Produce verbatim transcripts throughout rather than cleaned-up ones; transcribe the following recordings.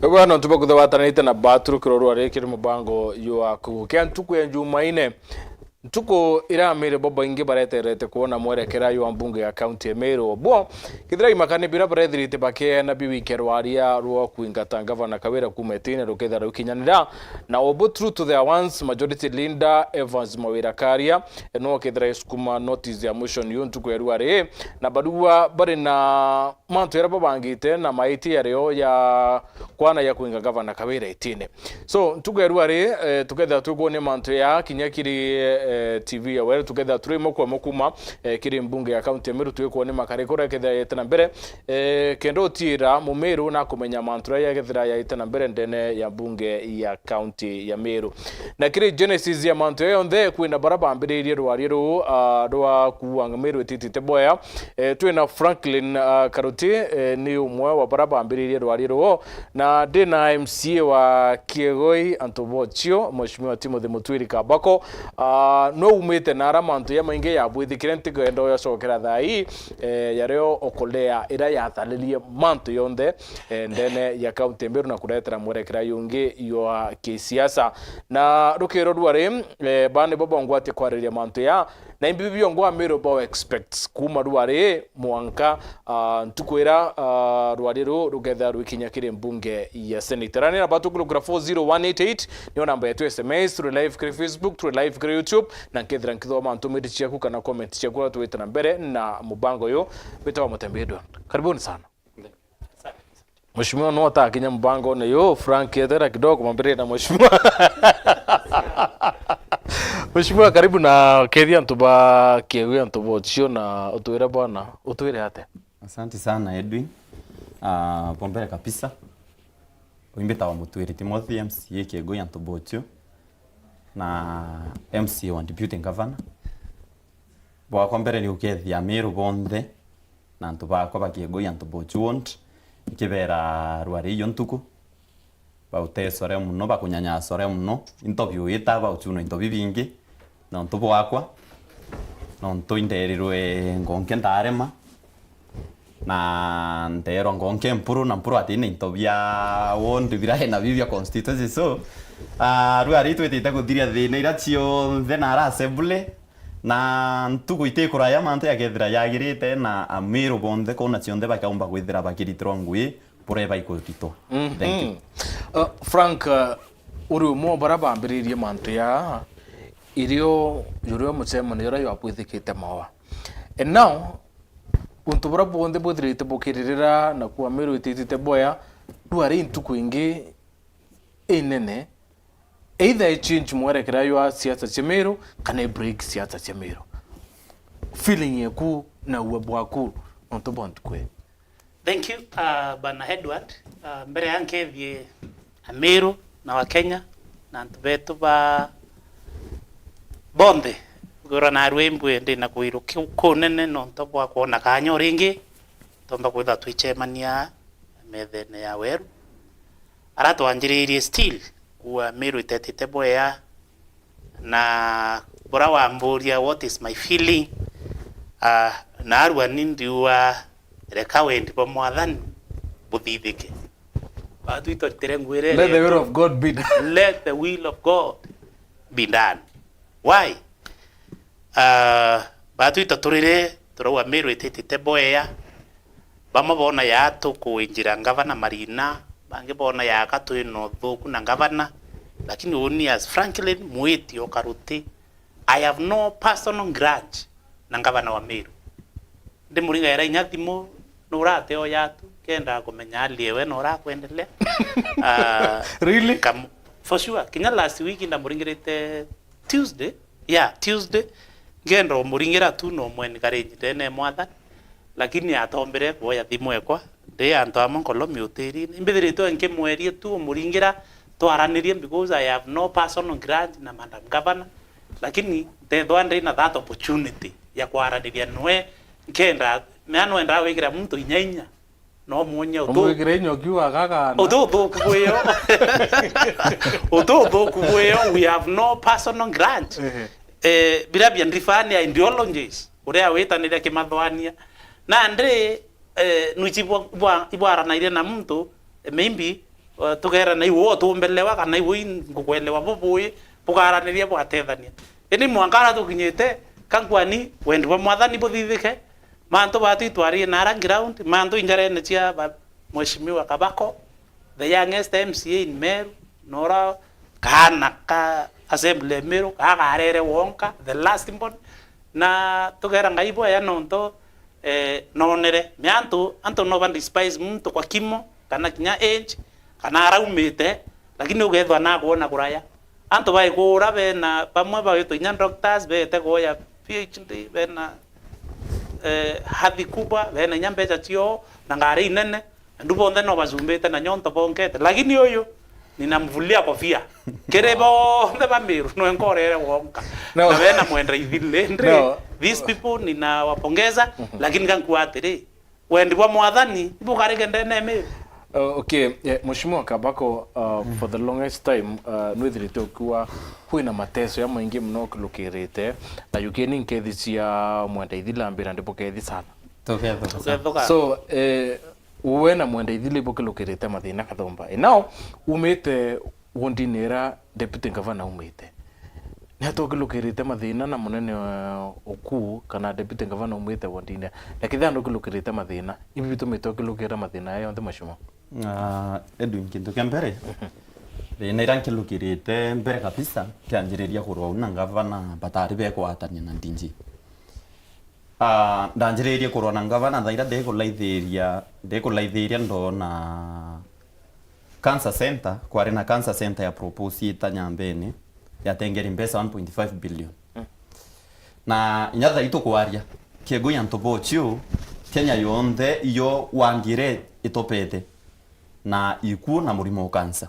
Bwana, nontu bwa kwithirwa watanirite na batu rukiro rwa riri kiri mubango jwa kugukia ntuku ya Jumaine, ntuku iria Amiru babaingi bareterete kwona mwerekera jwa mbunge ya kaunti ya Meru. Obwo kethira imakani biria barethirite bakiena biwike rwaria rwa kwingata ngavana Kawira kuuma itine rukethira rukinyanira, na obwo true to their words, majority leader Evans Mawira Karia no kethira isukuma notice ya motion yu ntuku ya rwari, na barua bari na mantu jaria babangite na maiti jario ja kwana ja kwinga ngavana Kawira itine. So, ntuku ya rwari, eh, tukethira twikwonia mantu ya kinya kiri, eh, T V ya Weru, tukethira turi imwe kwa imwe kuma, eh, kiri mbunge ya kaunti ya Meru, twikwonia makariko uria kethira yaite na mbere, eh, kenda utiira Mumiru na kumenya mantu jaria jakethira jaite na mbere ndene ya mbunge ya kaunti ya Meru. Na kiri genesis ya mantu jaja jonthe, kwina baria bambiririe rwari ruu, ah, rwa kuua Meru ititite boya, Eh, twina Franklin, ah, Karuti, eh, ni umwe wa baria bambiririe rwari ruu, na ndi na M C A wa Kiegoi Antobochio, Mheshimiwa Timothy Mutwiri Kabako, ah, no umite na ara mantu jamaingi jabwithikire, ntikwenda uyacokera thaa ii, eh, jario okolea iria yatharirie mantu jonthe, eh, ndene ya kaunti ya Meru na kuretera mwerekera jungi jwa kisiasa. Na rukiro rwari, eh, bani bo bongwati kwariria mantu ya Na imbi biongo Amiru bao expect kuma rwari mwanka, ah, ntuku ira, ah, rwari ruu rukethira rwikinya kiri mbunge ya Senate. Rani na batu kurukira four zero one eight eight, niyo namba yetu ya S M S, turi live kiri Facebook, turi live kiri YouTube, na nkethira nkithoma ntumiri ciaku kana comment ciaku uria twite na mbere na mubango uyu witagwa Mutembi Edward. Karibuni sana. Mheshimiwa no atakinya mubangone yu, Frank etera kidogo, mwambiririe na mheshimiwa. Mheshimiwa, karibu na kethia antu ba Kiegui, antu ba Ochio, na utwire bwana, utwire atia? Asante sana, Edwin. Ah, pombere kabisa, uimbitawa Mutwiri Timothy, M C A Kiegui, antu ba Ochio, na M C A wa Deputy Governor. Bwakwa mbere ni gukethia Amiru bonthe, na antu bakwa ba Kiegui, antu ba Ochio ward, nkibera rwari iyo ntuku, bautesore mono, bakunyanyasore mono, into biuita, bauchunwa into bibingi, nontu bwakwa, nontu inderirwe ngonke ndarema, na nteerwa ngonke Mpuru, na Mpuru atina into bia ward birae nabio bia constituency. So, ah, rwari twitite kuthiria thina iria cionthe na ara assembly, na ntuku itikuraya mantu jakethira jagirite, na Amiru bonthe kona cionthe bakaumba kwithira bakiritirwa ngui, buria baikutitwa. Mhm. Thank you. Uh, Frank, uh, uri umwe wa baria bambiririe mantu ya irio, jurio mucemanio juria jwabwithikite mawa. And now, untu buria bwonthe bwithirite bukiririra na kuwa Amiru ititite boya, rwari ntuku ingi inene, either i change mwerekera jwa siasa cia Meru kana i break siasa cia Meru. Feeling yeku na uwe bwaku nontu bwa ntuku ii? Thank you, uh, Bwana Edward. Uh, mbere ya nkethie Amiru na Wakenya na antu betu ba bonthe, kwirwa narua imbwe ndi na kwirwa kiu kunene nontu bwa kwona kanya o ringi tomba kwithirwa twicemania methene ya weru. Ara twanjiririe still kuwa Miru itetite bwea, na bura wamburia what is my feeling, ah, narua ni ndiua, reka wendi bwa Mwathani buthithike. Batwitotire ngwire, let the will of God be done. Let the will of God be done. Why? Ah, batwita turire, turauga Miru ititite bwea. Bamwe boona yaa tukuinjira ngavana Marina, bangi boona yaa ka twina uthuku na ngavana, lakini uuni as Franklin Mwiti o Karuti, I have no personal grudge na ngavana wa Miru. Ndimuringaira inya thimu, nurate o yatu, kenda kumenya hali ewe na urakwendelea. Ah, really? Kam-, for sure. Kinya last week ndamuringirite Tuesday, yeah, Tuesday, ngenda umuringira tu na umweni karinji ndene ya Mwathani, lakini atombire kuoya thimu ekwa, ndi antu amwe nkolomi utirine. Imbithiritwe nkimwerie tu umuringira, twaranirie, because I have no personal grudge na Madam Governor, lakini ntethwa ndi na that opportunity ya kwaraniria nwe, nkenda, mea nwenda gwikira muntu inya inya, no mwonye uthu-, umwikire inya ukiuga, "Gaka na." Uthu uthuku bwio. Uthu uthuku bwio, we have no personal grudge. Ehe. Eh, bira bia ndibani ya ideologies, uria witaniria kimathwania. Nandi, eh, nwichi bwa, bwa, ibwaranairie na muntu, eh, maybe eh, tugeera na iwe utumbelewa kana iwe ngukwelewa bubui, bukaraniria bugatethania. Indi mwanka ara tukinyite, kankwani wendi bwa Mwathani buthithike, mantu batu itwarie nara ground, mantu injarene cia ba-, Mheshimiwa Kabako, the youngest M C A in Meru, nora kaana ka assembly ya Meru, gakarere wonka, the last born, na tugera Ngai bwaya nontu, eh, nonere, me antu, antu no ba despise muntu kwa kimo, kana kinya age, kana araumite, lakini ugethwa nakwona kuraya. Antu baigura bena, bamwe bagwitwa inya doctors, bete kuoya P H D, bena, eh, hadhi kubwa, bena inya mbeca cio, na ngari inene, andu bonthe no bacumbite na nyonto bonkete. Lakini uyu, ninamvulia kofia. Kiri bonthe ba Meru, nwe nkorere wonka. No. Na bena mwenda ithili. Ndri, no. These people, ninawapongeza, lakini kankua atiri, wendi bwa Mwathani ibukarike ndene ya Meru. Oh, okay, eh, Mheshimiwa Kabako, uh, for the longest time, uh, nwithirite ukiuga kwina mateso ya maingi muno ukilukirite, na yukini nkethi cia mwenda ithila mbira ndibukethi sana. Tukethuka. Tukethuka. So, eh, we na mwenda ithila ibukilukirite mathina kathumba. Eh, now, umite wondini ira Deputy Governor umite. Ni atia ukilukirite mathina na munene, eh, uku kana Deputy Governor umite wondini? Na kethira ndu ukilukirite mathina, ibi bitumite ukilukira mathina aya yonthe, Mheshimiwa? Ah, Edwin, kintu kia mbere, thina iria nkilukirite mbere kabisa, nkianjiriria kurwa uu na ngavana batari begwatania na D G. Ah, ndanjiririe kurwa na ngavana thaira ndikulaithiria, ndikulaithiria ndona cancer center, kwari na cancer center ya propose ita Nyambene, yatengeri mbeca one point five billion. Mm. Na inya thaa itukwaria, kiegui antu bochiu, Kenya yonthe iyo wangire itopete na ikuo na murimo wa cancer.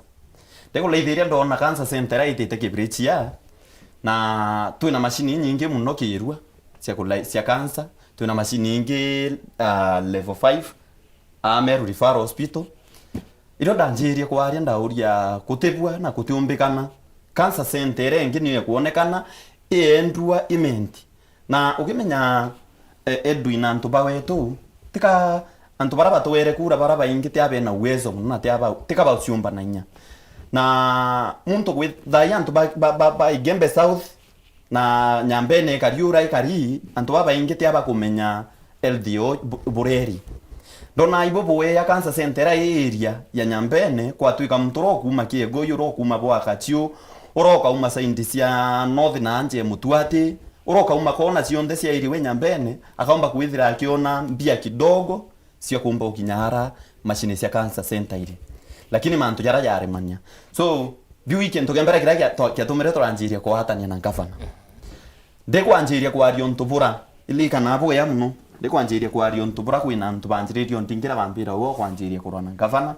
Ndikulaithiria ndona cancer center iria itite Kibirichia, na twina macini inyingi muno Kirua cia kulai-, cia cancer, twina macini ingi, ah, level five, a Meru Referral Hospital. Irio ndanjirie kwaria ndauria kutibua na kutiumbikana. Cancer center iria ingi niyo ikwonekana iendua Imenti. Na ukimenya, eh, Edwin, antu ba wetu, tika antu bara batwere kura bara baingi tia bena uwezo muno na tia ba, tika bauciumbanagia. Na muntu gwi, thai antu ba, ba, ba, ba Igembe South, na Nyambene ikari ura ikari, antu babaingi tia bakumenya L D O bu-, bureri. Ndona ibo buea cancer center ira i area ya Nyambene, kwatwika muntu ura ukuma Kiegoi, ura ukuma Bwakachiu, ura ukauma side cia North na anje Mutuati, ura ukauma kona cionthe cia iriwe Nyambene, akaumba kwithira akiona mbia kidogo, cia kumba gukinya ara macini cia cancer center iri. Lakini mantu jaria jaremania. So, biu i kintu kia mbere kiria gia-, twa-, kiatumire turanjiria kwatania na ngavana. Ndikwanjiria kwaria untu bura, ilikana bwega muno, ndikwanjiria kwaria untu bura kwina antu banjiririe undingira bambira uu kwanjiria kurwa na ngavana.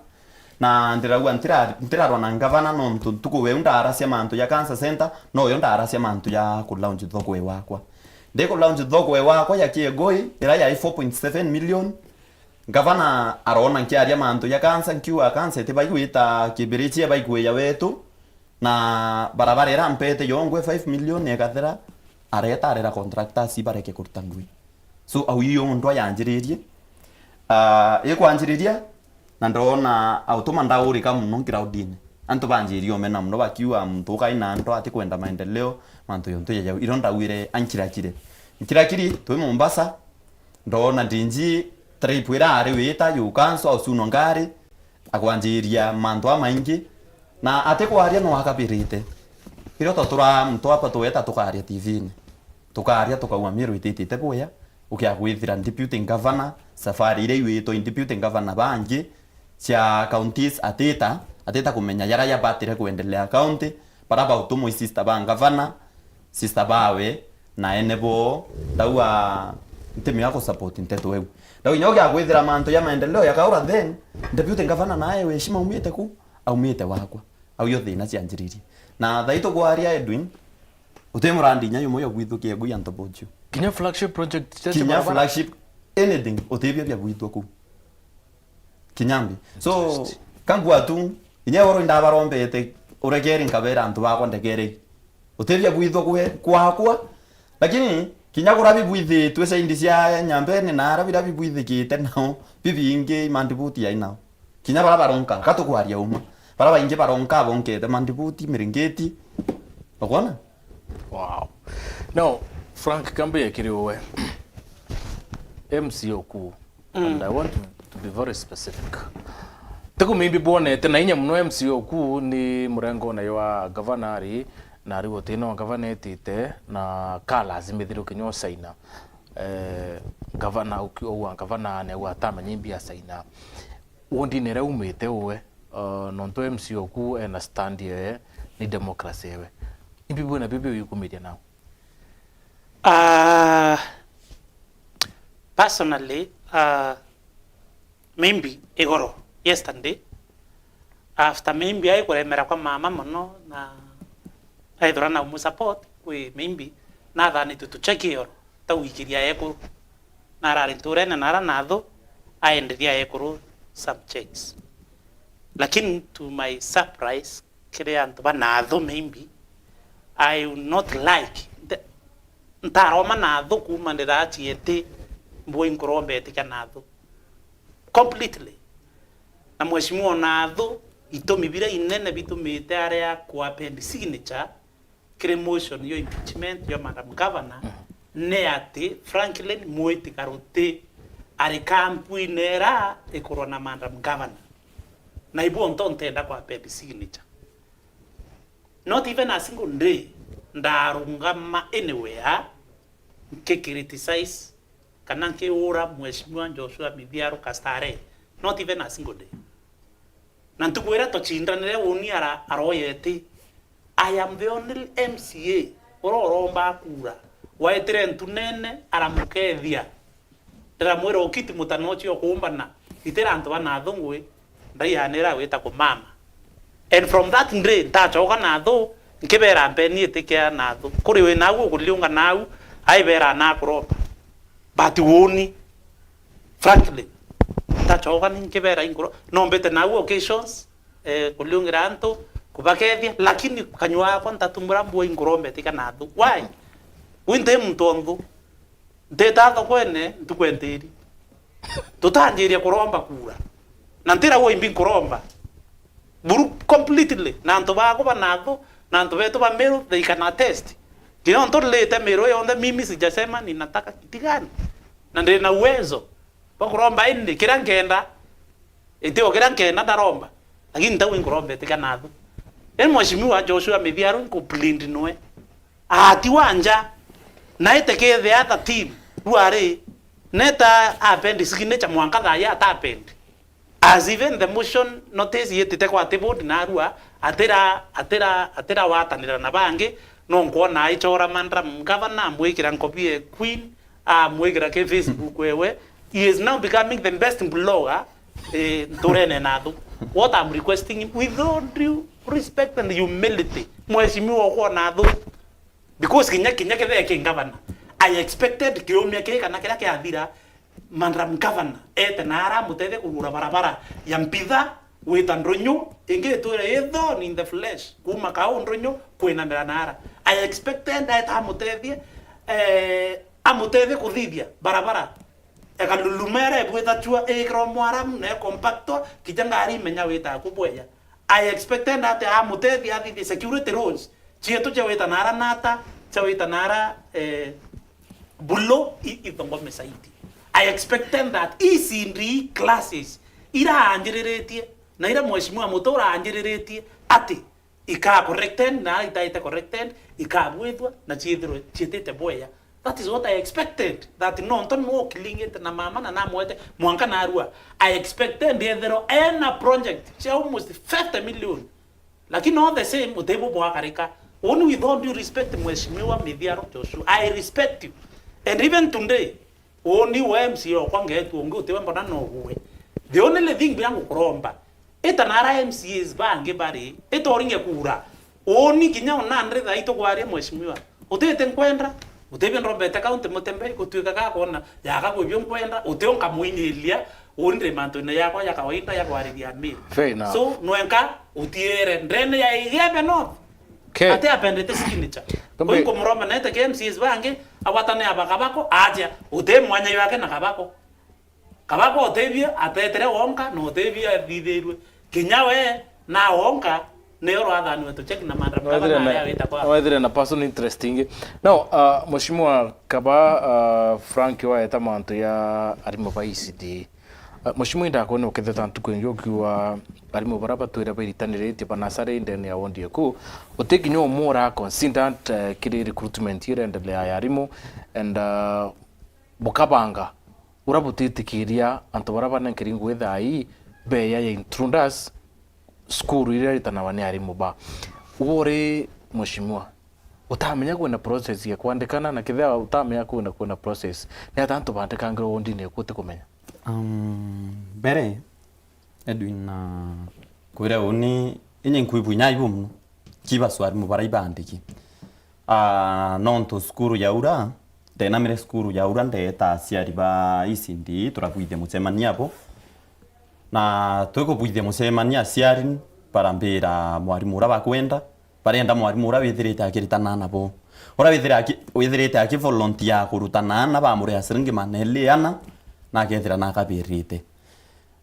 Na ndirauga ntira-, ntirarwa na ngavana nontu ntuku weu ndaracia mantu ja cancer center, noyo ndaracia mantu ja ku launch thoko wakwa. Ndi ku launch thoko wakwa ya Kiegoi, ira yai four point seven million, Ngavana arona nkiaria mantu ja cancer, nkiuga cancer itibaigwita Kibirichia, baigwia wetu, na barabara ira mpete yongwe five million ekathira areta arera contractors bareke kuruta ngui. So, au iyo ndwa yanjiririe. Ah, ikwanjiriria, na ndona autuma ndaurika muno crowdine. Antu banjirie umena muno bakiuga muntu ukaina antu atikwenda maendeleo, mantu yontu ya jau. Iro ndauire ankirakire. Nkirakiri, twi Mombasa, Ndoona ndinji trip ira ari wita yukanso au ciuno ngari, akwanjiria mantu amaingi, na atikwaria no akabirite. Irio twatura muntu apa tweta tukaria T V-ini. Tukaria tukaua Miru ititite bwea, ukia kwithira deputy governor, safari iria iwitwa i deputy governor bangi, cia counties atita, atita kumenya jaria jabatire kwendelea county, bara bautumwa i sister ba ngavana, sister bawe, na ene bo, ndauga ntimea ku support nteto eu. Ndauga inya ugia kwithira mantu ya maendeleo yakaura, then deputy governor nae weshima aumite ku, aumite wakwa. Au yo thina cianjiririe. Na thaito kwaria Edwin, uti murandi inya yumwe yo gwithukia ngui antu boju. Kinya flagship project cia kinya barabara. Flagship, anything, utibio bia gwitwa ku. Kinyambi. So, just kangua tu, inya oro indabarombete, urekere nkabera antu bakwa ndekere. Utebia bwitho kwe, kwakwa. Lakini, kinya kura bibwithitwe saindi cia Nyambene na ara bira bibwithikite nao, bibingi mandibuti yai nao. Kinya bara baronka, katukwaria uma. Bara baingi baronka bonkete mandibuti, miringiti. Ukwona? Wow. Now, Frank, kambe ya kiri uwe. M C oku. Mm. And I want to, to be very specific. Tiku maybe bwonete na inya muno M C oku ni murengo na wa governor ari, na ari guti no governor etite na ka lazimithirwe kinya usaina. Eh, governor uki-, ugwa governor ne ugwa atamenya imbi asaina. Wondine iria umite uwe, uh, nontu M C oku ena stand ye ni democracy ewe. Imbi bwina bibi wikumiria nao? Ah, personally, ah, maybe igoro yesterday, after maybe ai kuremera kwa mama mono na aithira na umu support, kwi maybe nathanitwe tucheki igoro ta wikiria ekuru. Na arari nturene na ara nathu, aenderia ekuru some checks. Lakini to my surprise, kiri antu ba nathu maybe, I would not like, nte-, ntaroma nathu kuuma ndirachieti mbui nkuromba etikia nathu. Completely. Na mheshimiwa nathu, itumi biria inene bitumite aria ku append signature, kiri motion yo impeachment yo Madam Governor, ni ati Franklin Mwiti Karuti ari kampuni era ikurwa na Madam Governor. Na ibu onto ntenda kwa append signature. Not even a single day ndarungama anywhere nkicriticize kana nkiura Mheshimiwa Joshua Mithiaru Kastare. Not even a single day. Na ntuku iria tucindanire, uni ara-, aroyeti, "I am the only M C A uria uromba kura." Waetire ntunene, aramukethia. Ndiramwira, "Ukiti mutana ucio ukumbana, itira antu bana athungui, ndaianira gwita kumama." And from that day, ntachoka nathu, nkibera mpeni itikia nathu. Kuri wi nau ukuliunga nau, aibera nakuromba. But uni, Franklin, ntachoka ni nkibera inkuro-, nombete nau occasions, eh, kuliungira antu, kubakethia, lakini kanyua gakwa ntatumura mbua inkuromba itikia nathu. Why? Wi nti muntu onthu. Ntita thokwene ntuku entiri. Tutanjiria kuromba kura. Na ntira uimbi nkuromba. Buru completely. Na antu bakwa ba nathu, na antu betu ba Meru, they can attest. Kinya ontu rilite Meru yonthe, mimi sijasema ninataka kiti gani. Na ndina uwezo bwa kuromba indi kiria nkenda. Itio kiria nkenda ndaromba. Lakini ntau inkuromba itikia nathu. Indi Mheshimiwa Joshua Mithiaru nkuplead nwe. Ati wanja, na ite kethia the team, ruari, neta append signature mwanka thaya ata append. As even the motion notice yetite kwa table narua, atira, atira, atira watanira na bangi, no nkwona aichora Madam Governor, amwikira nkobi e Queen, amwikira ki Facebook ewe. He is now becoming the best blogger, eh, nturene nathu. What I'm requesting him, with all due respect and humility, mheshimiwa, ukwona nathu. Because kinya, kinya kethira ki ngavana, I expected kiumia kii kana kiria kiathira, Madam Governor ete na ara amutethie kugura barabara ya Mbitha gwita Ndunyu, ingi itwire i thorn in the flesh, kuuma kau Ndunyu kwinamira na ara. I expected aete amutethie, eh, amutethie kuthithia barabara. Ekaluluma era ebwithachua ikirwa mwaramu na ekompaktwa, kinya ngari imenya wita ku bweya. I expected ati amutethia athithie security roads cietu cia wita nara nata, cia wita nara, eh, bulo i-, ithongome zaidi. I expected that E C D classes ira anjiriritie na ira mheshimiwa Mutura anjiriritie ati ika corrected na itaite corrected, ikabwithwa na ciithirwe ciitite bweya. That is what I expected, that nontu nwe ukilingite na mama na namwete mwanka narua, I expected ethirwa ena project cia almost fifty million. Lakini all the same, utibu bwakarika. Uni, with all due respect, Mheshimiwa Mithiaro Joshua, I respect you. And even today, uni wa M C A okwa ngetu ungi utiwe mbona no uwe. The only thing bia ngukuromba, ita nara M C As bangi bari, ita uringe kura. Uni kinya ona ndri thaa itu kwaria, Mheshimiwa. Utite nkwenda, utibio ndombete county Mutembe, gutuika ga kwona, yaga gwibio nkwenda, utio nkamwinyiria, uni ndi mantu-ini yakwa ya kawaida ya kwariria Meru. Fair enough. So, nwenka utiere ndene ya Igembe North. Okay. Ati apendete signature. Kambe- Kwi nkumuromba nete ke M C As bangi, agwatane aba Kabako, aja, uti mwanya yake na Kabako. Kabako utibio atetire wonka, na utibio athithirwe. Kinya we, Na wonka, nio rwathaniwe tucheki na maandamano na aria wita kwa. Wethire na personal interest ingi. Now, uh, Mheshimiwa Kaba, uh, Frank waeta mantu ya arimu ba E C D. Uh, Mheshimiwa, indakwona uketheta ntuku ingi ukiuga arimu bara batwire bairitaniritye banasari ndene ya wondi eku. Uti kinya umwe ura considered, uh, kiri recruitment irendelea ya arimu and, uh, bukabanga ura butitikiria antu bara banenkeri ngugi thaa ii beya ya intruders cukuru iria ritanawa ni arimu ba. Uwe uri mheshimiwa, utamenya kwina process ya kwandikana, na kethira utamenya kwina, kwina process, ni ata antu bandikangirwa wondini eku utikumenya? Um, mbere, Edwin, na kwira uni, inye nkwibwinya aibu muno. Kibasu arimu bara ibandiki. Ah, nontu cukuru ya ura, ndenamire cukuru ya ura, ndeeta aciari ba E C D, turabwithia mucemanio abo. Na twikubwithia mucemanio, aciari barambira mwarimu ura bakwenda, barenda mwarimu ura withirite akiritana nabo. Ura withire aki-, withirite aki volunteer kurutana na bamuriha ciringi magana eli ana, na akethira nakabirite.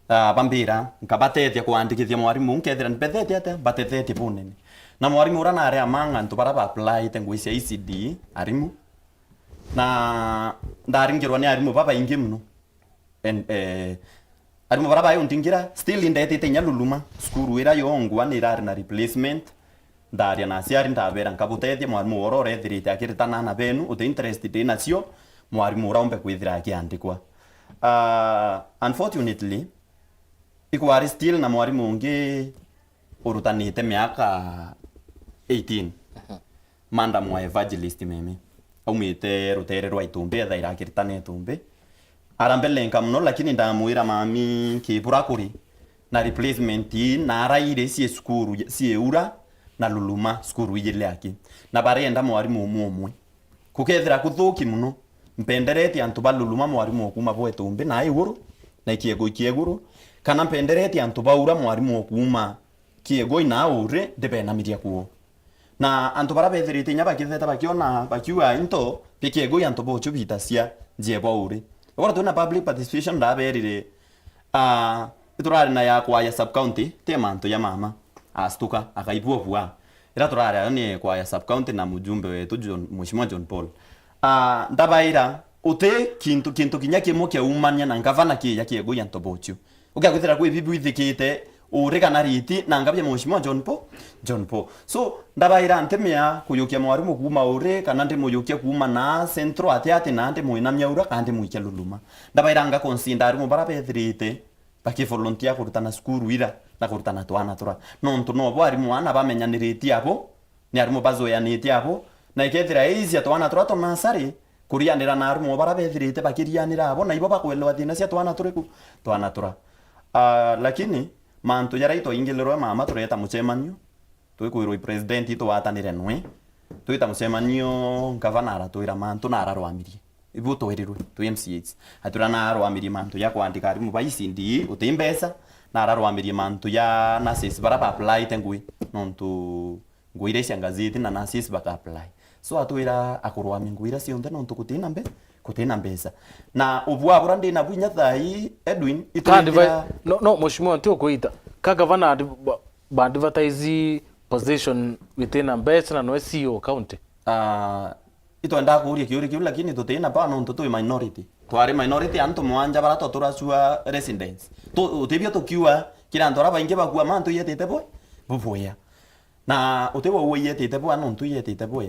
Ah, bambira, nkabatethia kwandikithia mwarimu, nkethira mbethetie atia? Mbatethetie bunene. Na mwarimu ura nari among antu bara ba applyite ngugi cia E C D, arimu. Na ndaringirwa ni arimu babaingi muno. And, eh, arimu bara bayo ndingira, still indetite inya Luluma, cukuru ira yongwa ni irari na replacement. Ndaria na aciari, ndabera nkabutethia, mwarimu wora urethirite akiritana na benu, uti interested inacio, mwarimu ura umbe kwithira akiandikwa. Ah, unfortunately, ikwari still na mwarimu ungi urutanite miaka eighteen. Madam wa Evangelist Meme. Aumite rutere rwa Itumbi, ethaira akiritana Itumbi. Arambelenka muno, lakini ndamwira, "Mami, kibura kuri na replacement ii, na araire cie cukuru, cie ura na Luluma, cukuru ijiri aki. Na barenda mwarimu umwe umwe. Kukethira kuthuki muno, mpenderete antu ba Luluma, mwarimu o kuuma bwa Itumbi na iguru, na ikiegui kieguru, kana mpenderete antu ba ura, mwarimu o kuuma kiegui na uri, ndibenamiria kuo." Na antu bara bethirite inya bakitheta bakiona, bakiuga into bikiegui antu bochu bitacia njie bwa uri. Igoro twina public participation ndaberire, ah, iturari na ya kwaya sub county, ti mantu ya mama. Astuka, akaibua bua. Ira turari ayo ni kwaya sub county na mujumbe wetu John, Mheshimiwa John Paul. Ah, ndabaira, uti kintu, kintu kinya kimwe kiaumania na ngavana kiija kiegui antu bochu. Ukia kwithira kwi bibwithikite uri kana riti na ngabia Mheshimiwa John Paul, John Paul. So, ndabaira ntimea kuyukia mwarimu kuuma uri, kana ndimuyukia kuuma na central ati ati na ndimwinamia ura, kana ndimwikia Luluma. Ndabaira nga consider arimu bara bethirite bakivolunteer kurutana cukuru ira na kurutana twana tura. Nontu nobo arimu ana bamenyaniritie abo, ni arimu bazoeanitie abo, na ikethira eisia twana tura twa nasari, kurianira na arimu bara bethirite bakirianira abo, na ibo bakwelewa thina cia twana turiku, twana tura. Ah, lakini mantu jaria itwaingilirwe mama, tureta mucemanio, twikwirwa i president itwatanire nwe, twita mucemanio, ngavana aratwira mantu na ararwamirie. Ibu twerirwe, twi M C As. Atwira na arwamirie mantu ja kwandika arimu ba E C D, uti mbeca, na ararwamirie mantu ja nurses bara ba applyite ngugi, nontu ngugi iria cia ngazeti na nurses baka apply. So atwira akurwamia ngugi iria cionthe nontu gutina mbe-, gutina mbeca. Na ubua bura ndina bwinya thaa ii, Edwin, itwithira no, no, mheshimiwa, nti ukuita. Ka gavana adi-, ba-, ba advertise position within a mbeca na noe C E O county. Ah, itwenda kuuria kiuria kiu, lakini tutina power nontu twi minority. Twari minority antu mwanja bara twaturacua residents. Tu-, utibio tukiua kira antu ara baingi bakua mantu yetite bwe, bubuya. Na uti bwa uwe yetite bwa nontu yetite bwa.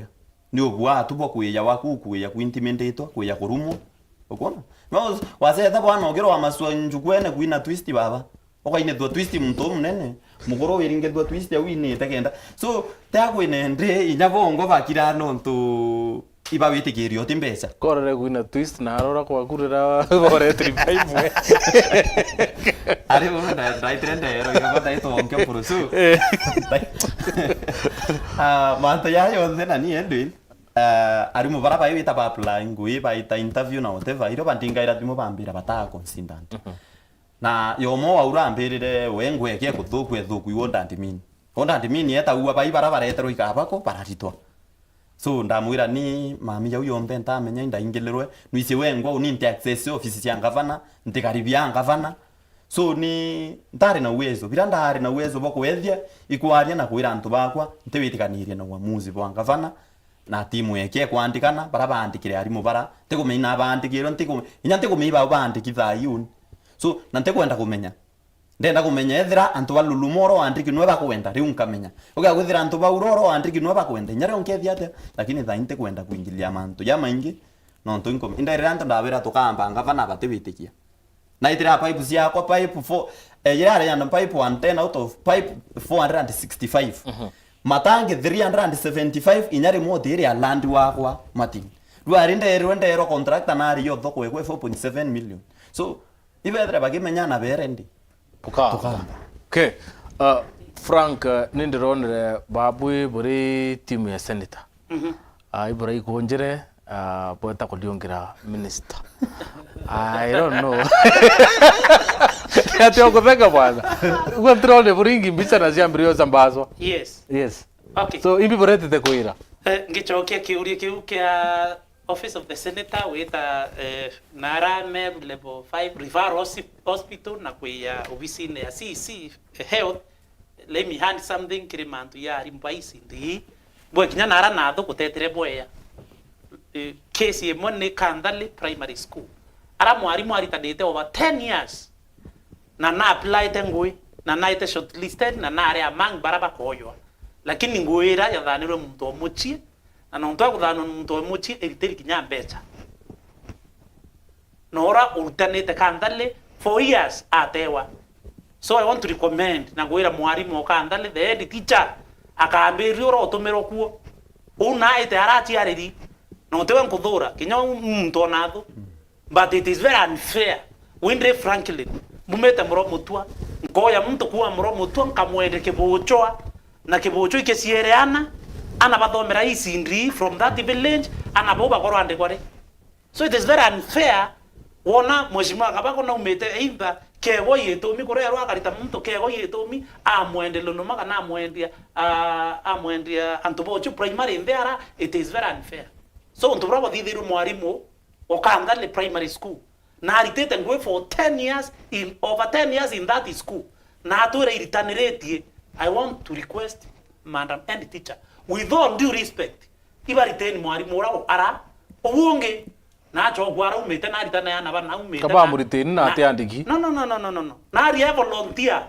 Ni ubwa tu bwa kuya waku, kuya kuintimidate, kuya kurumwa. Ukwona? No, waseta bwana ugiro wa maswa njukwene kuina twist baba. Ukainithwa twist muntu umunene. Mukuru wiringithwa twist au inite kenda. So, ta kwine ndi inya bongo bakira nontu iba witikirio ti mbeca. Korere kwina twist na arora kwakurira bore three five we. Ari bo na ndaitire ndero, iga ndaitwa onke purusu. Eh. Ah, mantu ya yonthe na ni Edwin. Ah, arimu bara bai wita ba apply ngui, baita interview na whatever, iro bandingaira thimu bambira bataa considered. Mhm. Na yomo waura ambirire, "We ngweke kuthuku ethuku iwo ndandimini." Wo ndandimini eta uwa bai bara bareterwo ikabako, bararitwa. So, ndamwira ni mami jau yonthe ntamenya indaingilirwe, nwisi wengwa uni nti access office cia ngavana, ntikaribia ngavana. So, ni ntari na uwezo. Bira ndari na uwezo bwa kwethia, ikwaria na kwira antu bakwa, ntiwitikanirie na uamuzi bwa ngavana na timu yake ikwandikana, bara baandikire arimu bara, ntikumenya na baandikirwe, ntiku-, inya ntikumenya ibao baandiki thaa iu. So, na ntikwenda kumenya. Ndenda kumenya ethira antu ba Lulumoro waandiki nwe bakwenda, riu nkamenya. Uga kwithira antu ba Uroro waandiki nwe bakwenda, inya riu nkethia atia, lakini thaa ii ntikwenda kuingilia mantu jamaingi, nontu inko-, inderira antu ndabira tukamba ngavana batiwitikia. Naitira pipe ciakwa, pipe four, eh, irari ya pipe one ten out of pipe four hundred and sixty-five. Mhm. Matangi three hundred and seventy-five inya rimwe utiri ya land wakwa, Martin. Rwari nderwe, nderwa contractor nari yo thoko ekwe four point seven million. So, ibethira bakimenya na berendi. Tukamba. Tukamba. Okay. Uh, Frank, uh, nindironire babwi buri timu ya Senator. Mhm. Ah, ibura ikunjire, ah, bweta kuriungira minister. I don't know. Ati okutheka bwana. Gwa ntirone buringi mbica na ciambire osambazwa. Yes. Yes. Okay. So, imbi buretete kwira? Eh, ngicokia kiuria kiu kia Office of the Senator wita, eh, Nara Meru Level five Referral Hosp-, Hospital na kwiya obisine ya C C, eh, Health. Let me hand something kiri mantu ya arimu ba E C D. Bwe kinya nara nathu gutetire bweya. Eh, case imwe ni Kandhali Primary School. Ara mwarimu aritanite over ten years. Na na applied ngui, na naite shortlisted, na nari among bara bakoywa. Lakini ngui ira yathanirwe muntu o mucii, na nontu ya kuthanwa ni muntu o mucii, iritiri kinya mbeca. Na ura urutanite Kandhali for years atewa. So I want to recommend na kwira mwarimu o Kandhali, the head teacher, akambiriria ura utumirwe kuo. Uu naite araciariri, na utiwe nkuthura, kinya u muntu o nathu. But it is very unfair. Windre Franklin, mbumite Muro Mutua, nkoya muntu kuuma Muro Mutua, nkamwende Kibuchwa, na Kibuchwa ikiciere ana, ana bathomera E C D from that village, ana bau bakorwa andikwa ri. So it is very unfair, wona Mheshimiwa Kabako naumite either kego yitumi kurerwa akarita muntu kego yitumi, amwende Lunuma kana amwendia, ah, amwendia antu bochu primary nthi ara, it is very unfair. So untu bura bwathithirwe mwarimu o Kandhali Primary School, na aritite ngui for ten years, in over ten years in that school, na atwire iritaniritie. I want to request Madam Head Teacher, with all due respect, ibariteni mwarimu ura u ara, uu ungi, na achokwa araumite, na aritana yana bana aumite, kaba na muriteni na na atiandiki. No, no, no, no, no, no, no. Na ari e volunteer.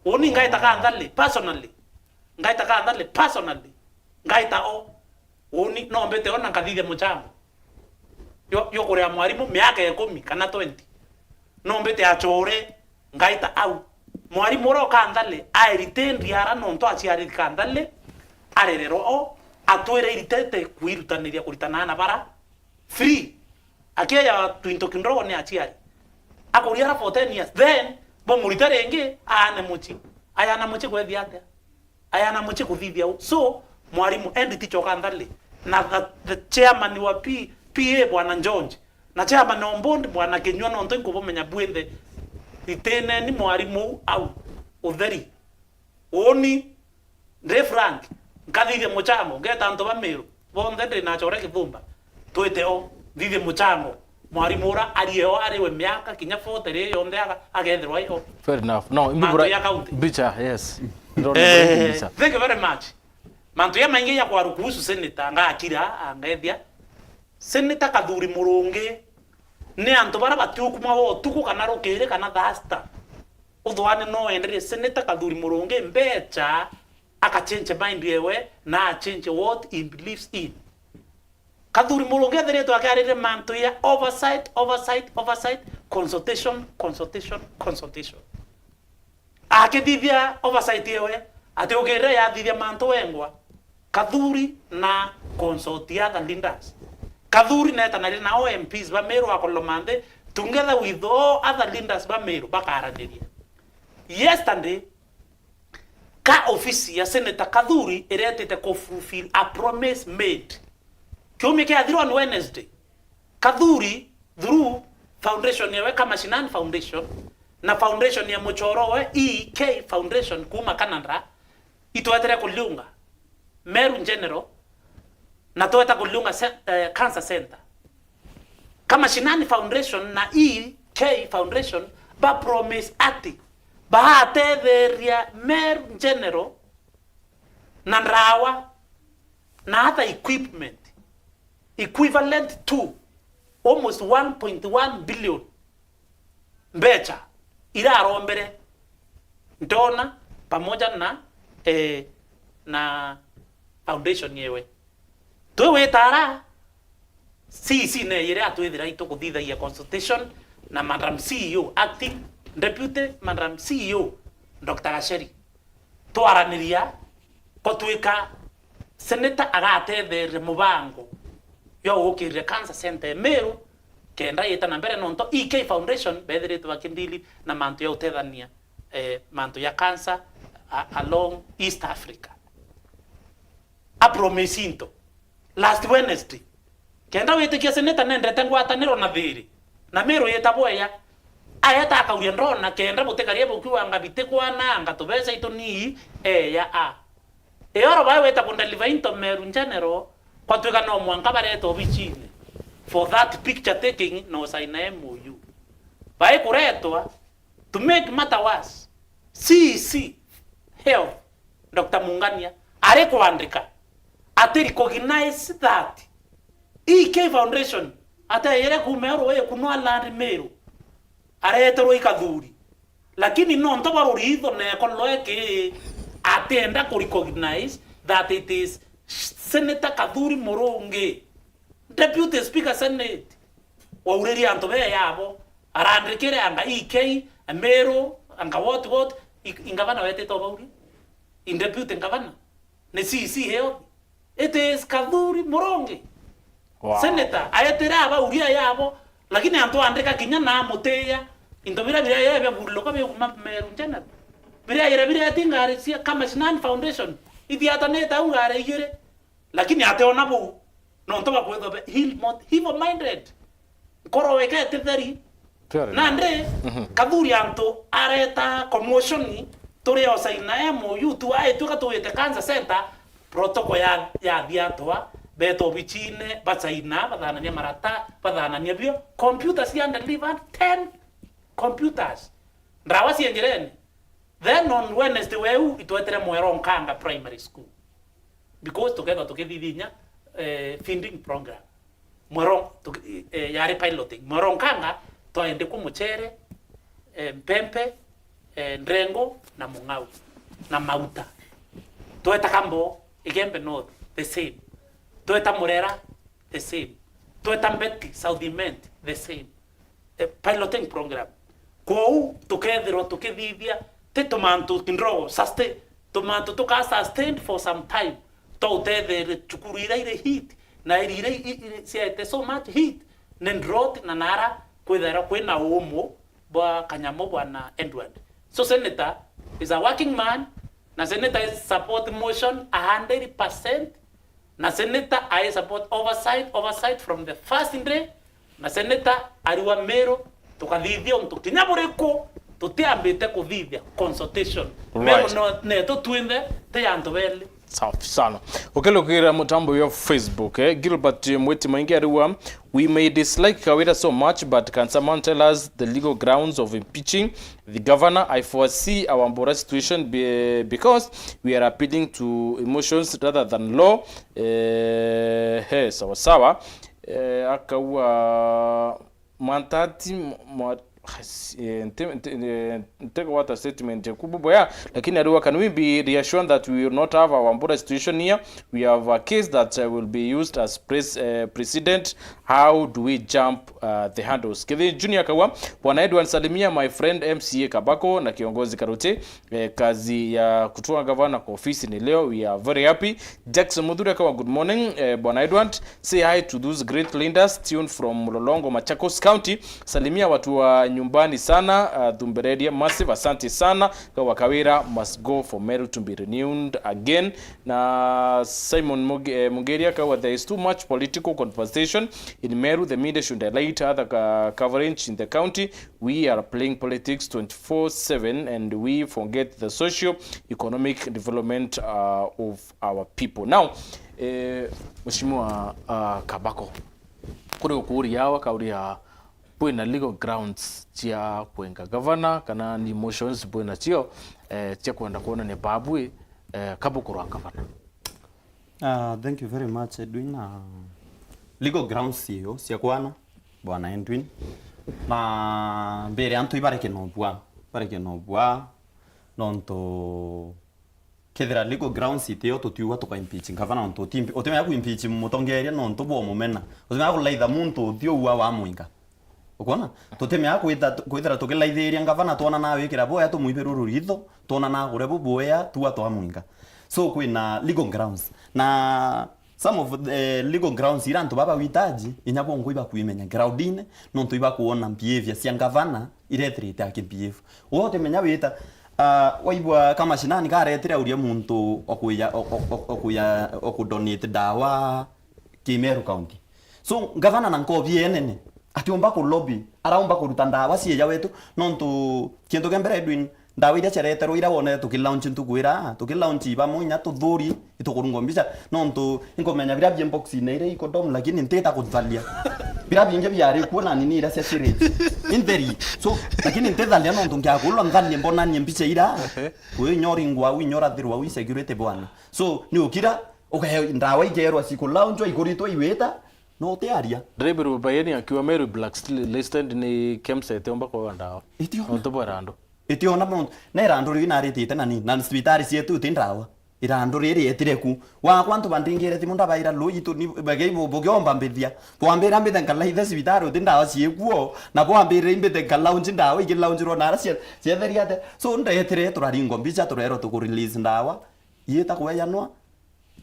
Uni ngaita Kandhali personally. Ngaita Kandhali personally. Ngaita o. Uni no mbite o na nkathithia muchango. Yo, yo kuria mwarimu miaka ikumi kana twenty. No mbite achore, ngaita au. Mwarimu ura o Kandhali, aerite ndiara nontu aciariri Kandhali, arererwa o, atwire iritete kwirutaniria kuritana na bara free. Akieja twinto kindogo ni aciari. Akuriara for ten years. Then, bamurite ringi, aane muchi. Ayana muchi kwethia atia? Ayana muchi kuthithia u. So, mwarimu Head Teacher o Kandhali, na the, the chairman wa P-, P A Bwana George, na chairman o board Bwana Kinyua, nontu inkubumenya bwinthe, ritineni mwarimu u au utheri. Uni, ndi frank, nkathithia muchango, ngeta antu ba Miru, bonthe ndi na achore Kithumba, twite o, nthithie muchango. Mwarimu ura ari o, ari we miaka kinya forty ri yonthe aga-, agethirwa ai o. Fair enough. No, imbi mantu bura-, ya county. Mbicha, yes. Ndona bura mbicha. Thank you very much. Mantu ya maingi ya kwaru kuhusu senator, ngakira, angethia. Senator Kathuri Murungi, ni antu bara batiukuma wo utuku kana rukiri kana thaa sita. Uthwani no enderie Senator Kathuri Murungi mbecha, akachange mind yewe, na achange what he believes in. Kathuri Murungi ethiritwe akiarire mantu ya oversight, oversight, oversight, consultation, consultation, consultation. Akithithia oversight yewe, ati ukirire yathithia mantu wengwa. Kathuri na consult other leaders. Kathuri netanari na all M Ps ba Meru akoloma nthi, together with all other leaders ba Meru bakaraniria. Yesterday, ka ofisi ya Senator Kathuri iretite ku fulfill a promise made. Kiumia kiathirwa on Wednesday, Kathuri, through foundation yawe Kamashinani Foundation, na foundation ya muchoro we E K Foundation kuma Canada, itwetere kuliunga Meru General, na tweta kuliunga ce-, eh, Cancer Center. Kamashinani Foundation na E K Foundation ba promise ati baatetheria Meru General na ndawa na other equipment equivalent to almost one point one billion mbecha irarombere ndona pamoja na, eh, na foundation yewe. Twi witara, C E C neyire atwithira itukuthithagia consultation na Madam C E O, acting deputy Madam C E O, Doctor Gacheri. Twaraniria kutwika senator agatetheria mubango jwa gukiria cancer center ya Meru kenda yita na mbere, nontu E K Foundation bethiritwe bakindili na mantu ya utethania, eh, mantu ya cancer a-, along East Africa. Apromise into last Wednesday, kenda witikia senator nendete ngwataniro na thiri na Meru yita bweya, aeta akauria ndona kenda butikaria bukiuga anga bitikwana anga tubeca itu nii eya a. Eoro bae weta kundeliver into Meru General, kwatwika no mwanka bareta obichine for that picture taking na usaina M O U. Bae kuretwa, to make matter worse, C E C Health, Doctor Mungania, ari kwandika ati recognize that E K Foundation ateyire kuuma Eoro ikunwa land Meru, areterwe i Kathuri. Lakini nontu bwa ruritho na ekolo eki, atienda ku recognize that it is Senator Kathuri Murungi, Deputy Speaker Senate, wauririe antu bee yabo, arandikire anga E K, Meru, anga what what, i, i ngavana wetite obauria? I deputy ngavana? Ni C E C Health? It is Kathuri Murungi. Wow. Senator, aetire abauria yabo, lakini antu andika kinya na amutiia. Into biria biria bia buriluka biuma Meru General. Biria ira biria ti ngari cia Kamashinan Foundation. Ithiatanite au ngari igiri. Lakini ateona buu. Nontu bakwithwa be ill mo-, evil minded. Nkoro weke ti theri. Nandi, mhm, Kathuri antu areta commotion, turi osaina M O U tu, aitwika tuwite cancer center, protocol ya, yathia atwa, beta obichine, basaina, bathanania marata, bathanania bio, computers cia delivered ten computers. Ndawa cia njirene. Then on Wednesday weu itwetire Mwero Nkanga Primary School. Because tukethwa tukithithinya, eh, feeding program. Mwero, tuki-, eh, yari piloting. Mwero Nkanga, twaende ku muchere, eh, mpempe, eh, ndrengo na mung'au na mauta. Tweta Kambo, Igembe North, the same. Tweta Murera, the same. Tweta Mbeti, South Imenti, the same. Eh, piloting program. Kwou tukethirwa tukithithia ti tumantu kindogo, sustain, tumantu tuka sustained for some time, twa utetheria cukuru iria iri hit, na iri iria i-, i-, ciaete so much hit, ni drought na nara kwithairwa kwina umu bwa kanyamu bwana Edward. So Senator is a working man, na Senator is support motion a hundred percent, na Senator I support oversight, oversight from the first day, na Senator ari wa Meru, tukathithia untu kinya buriku tutiambite kuthithia consultation. Meru, right, no, netu twinthe ti ya antu beli. Safi sana. Ukilukira mutambo wa Facebook, eh, Gilbert Mwiti Maingi ariwa, "We may dislike Kawira so much, but can someone tell us the legal grounds of impeaching the governor? I foresee our Mbura situation be, because we are appealing to emotions rather than law." Eh, he, sawa sawa. Eh, akaua Mwantati mwa-, eh, nte-, nte-, eh, ntegwata statement yaku buboya, lakini ariwa, "Can we be reassured that we will not have our Mbura situation here? We have a case that, uh, will be used as pres-, uh, precedent. How do we jump, uh, the hurdles?" Kithi Junior akaua, "Bwana Edward, salimia my friend M C A Kabako na kiongozi Karuti. Eh, kazi ya kutoa gavana kwa ofisi ni leo. We are very happy." Jackson Muthuri akaua, "Good morning, eh, Bwana Edward. Say hi to those great leaders tuned from Mlolongo, Machakos County. Salimia watu wa nyumbani sana, uh, Thumbereria Massive. Asante sana. Kaua, Kawira must go for Meru to be renewed again." Na Simon Muge-, eh, Mugeria akaua, "There is too much political conversation in Meru. The media should highlight other co-, coverage in the county. We are playing politics twenty-four seven and we forget the socio-economic development, uh, of our people." Now, eh, Mheshimiwa, uh, Kabako, kuri ukuria awa kauria bwina legal grounds cia kwenga gavana, kana ni motions bwina cio, eh, cia kwenda kwonania babu, eh, kabukurwa gavana? Ah, thank you very much, Edwin. Ah, legal grounds cio cia kwana, bwana Edwin. Na mbere antu ibareke no bwa, bareke no bwa, nontu kethira legal grounds itio tutiuga tuka impeach gavana, nontu utimpi-, utimenya ku impeach mutongeria nontu bwa mumena. Utimenya kulaitha muntu uthio ua wa mwinga. Ukwona? Tutimea kwitha-, kwithira tukilaithiria ngavana, twona na wikira boya, tumwibiruru ritho, twona na kuria bubuea, tua twamwinga. So, kwina legal grounds. Na some of the legal grounds ira antu baba witaji, inya bongo ibakwimenya groundine, nontu ibakwona behavior cia ngavana irethirite akibehave. Uwe utimenya wita, ah, waigua kamashinani karetire auria muntu okuya, o-, o-, o-, okuya, okudonate ndawa, ki Meru County. So, ngavana na nkobi enene, atiumba ku lobby, araumba kuruta ndawa cieja wetu, nontu kintu kia mbere, Edwin, ndawa iria ciareterwo ira wonere tuki launch ntuku ira, tuki launch iba munya tuthuri, itukurungwa mbica, nontu inkumenya bira bie box-ine ira iko dom, lakini ntita kuthalia. Bira bingi biari kuo na nini ira cia sirage. Intheri. So, lakini ntithalia nontu ngiakulwa nthalie mbonanie mbica ira. Ehe. Wi inya uringwa au, inya urathirwa au, i security bwana. So, ni ukira, Uke-, ndawa ikerwa cikulaunchwa, ikuritwa iwita, no utiaria. Ndirimbirwe Bayeni akiuga Meru blacklisted ni KEMSA itiumba kuaga ndawa. Itiona. Nontu bwa irandu. Itiona muntu. Na irandu riu inaritite na ni, na cibitari cietu iti ndawa. Irandu riri rietire ku. Wakwa antu bandingire thimu ndabaira, "Lui itu ni, bagei bu-, bugiomba mbithia." Bwambira mbithe nkalaithe cibitari uti ndawa ciikuo, na bwambirire imbithe nkalaunch ndawa ikilaunchirwa nara cia-, ciatheria ate. So ndetire turaringwa mbica, turerwa tukurelease ndawa. Iita kweyanwa,